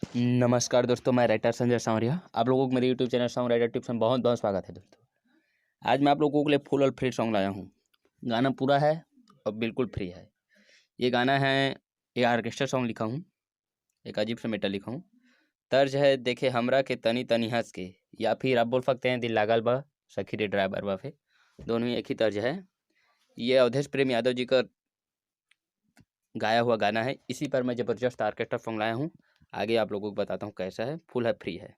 नमस्कार दोस्तों, मैं राइटर संजय सांवरिया। आप लोगों को मेरे YouTube channel song writer tips में बहुत बहुत स्वागत है। दोस्तों आज मैं आप लोगों के लिए फुल और फ्री सॉन्ग लाया हूँ। गाना पूरा है और बिल्कुल फ्री है। ये गाना है, ये आर्केस्ट्रा सॉन्ग लिखा हूँ, एक अजीब सा मेटर लिखा हूँ। तर्ज है देखे हमरा के तनी तनी हंस के, या फिर आप बोल सकते हैं दिल लागल बा सखी रे ड्राइवर बा फे, दोनों ही एक ही तर्ज है। ये अवधेश प्रेम यादव जी का गाया हुआ गाना है। इसी पर मैं ज़बरदस्त आर्केस्ट्रा सॉन्ग लाया हूँ। आगे आप लोगों को बताता हूँ कैसा है। फुल है, फ्री है।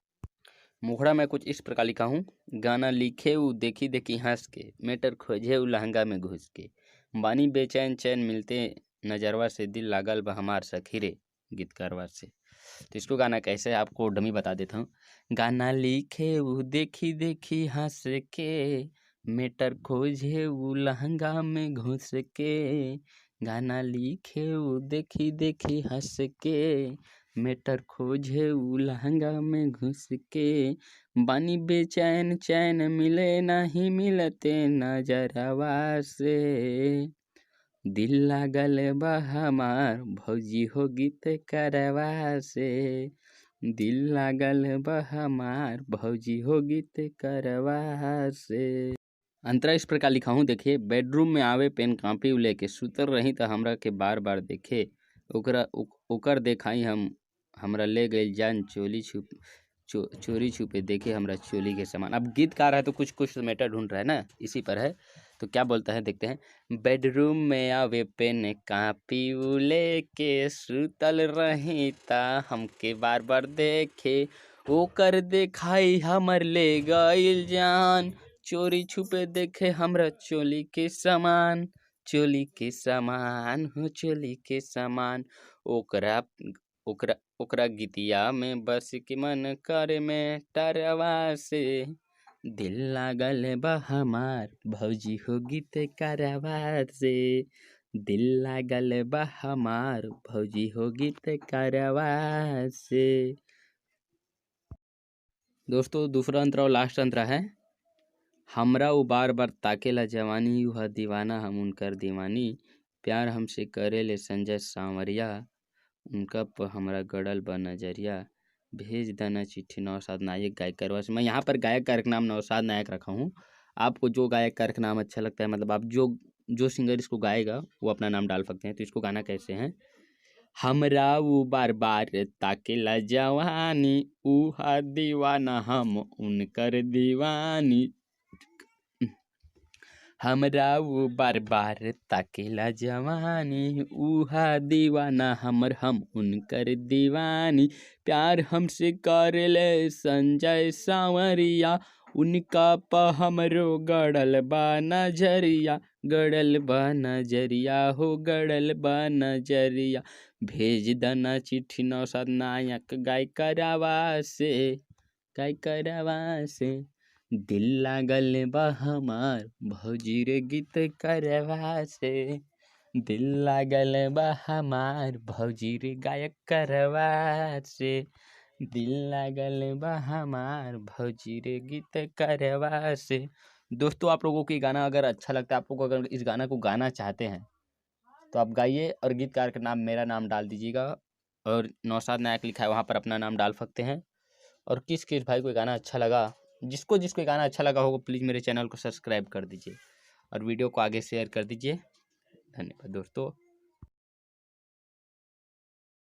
मुखड़ा में कुछ इस प्रकार लिखा हूँ। गाना लिखे उ देखी देखी हंस के, मेटर खोजे उ लहंगा में घुस के, बानी बेचैन चैन मिलते नजरवा से, दिल लागल बा हमार सखी रे गीतकारवा से। तो इसको गाना कैसे है आपको डमी बता देता हूँ। गाना लिखे उ देखी देखी हंस के, मेटर खोजे उ लहंगा में घुस के, गाना लिखे उ देखी देखी हंस के, मेटर खोजे उ लहंगा में घुस के, बानी बेचैन चैन मिले नहीं मिलते नजरवा से, दिल लागल बा हमार भौजी हो गीत करवा से, दिल लागल बा हमार भौजी हो गीत करवा से। अंतरा इस प्रकार लिखा हूँ, देखिए। बेडरूम में आवे पेन कापी लेके, सुतल रही तो हमरा के बार बार देखे, ओकरा ओकर देखाई हम हमरा ले गई जान, चोली छुप चोरी छुपे देखे हमरा चोली के सामान। अब गीतकार है तो कुछ कुछ मैटर ढूंढ रहा है ना, इसी पर है। तो क्या बोलता है देखते हैं। बेडरूम में आवे पेन कापी लेके, सुतल रही ता हमके बार बार देखे, ओकर देखाई हमर ले गईल जान, चोरी छुपे देखे हमरा चोली के सामान, चोली के सामान हो चोली के सामान, ओकरा ओकरा ओकरा गीतिया में बस के मन करे में टरवा से, दिल लागल बा हमार भौजी हो गीत करवा से, दिल लागल बा हमार भौजी हो गीत करवा से। दोस्तों दूसरा अंतरा और लास्ट अंतरा है। हमरा उ बार बार ताकेला जवानी, you दीवाना हम उनकर दीवानी, प्यार हमसे करेले संजय सांवरिया, उनका पर हमरा गड़ल बा नजरिया, भेज देना चिट्ठी नौशाद नायक गायकरवा से। मैं यहाँ पर गायक का नाम नौशाद नायक रखा हूँ। आपको जो गायक का नाम अच्छा लगता है, मतलब आप जो जो सिंगर इसको गाएगा वो अपना नाम डाल सकते हैं। तो इसको गाना कैसे है। हमरा उ बार बार ताकेला जवानी, ऊ दीवाना हम उनकर दीवानी, हमरा उ बार बार ताकेला जवानी, ऊहा दीवाना हमर हम उनकर दीवानी, प्यार हमसे करेले संजय सांवरिया, उनका प हमरो गड़ल बा नजरिया, गड़ल बा नजरिया हो गड़ल बा नजरिया, भेज दना चिट्ठी नौशाद नायक गायकरवा से, गायकरवा से, दिल लागल बा हमार भौजी रे गीत करवा से, दिल लागल बा हमार भौजी रे गायक करवा से, दिल लागल बा हमार भौजी रे गीत करवा से। दोस्तों आप लोगों को ये गाना अगर अच्छा लगता है, आप लोग अगर इस गाना को गाना चाहते हैं तो आप गाइए और गीतकार का नाम मेरा नाम डाल दीजिएगा, और नौशाद नायक लिखा है वहाँ पर अपना नाम डाल सकते हैं। और किस किस भाई को गाना अच्छा लगा, जिसको जिसको गाना अच्छा लगा होगा प्लीज़ मेरे चैनल को सब्सक्राइब कर दीजिए और वीडियो को आगे शेयर कर दीजिए। धन्यवाद दोस्तों।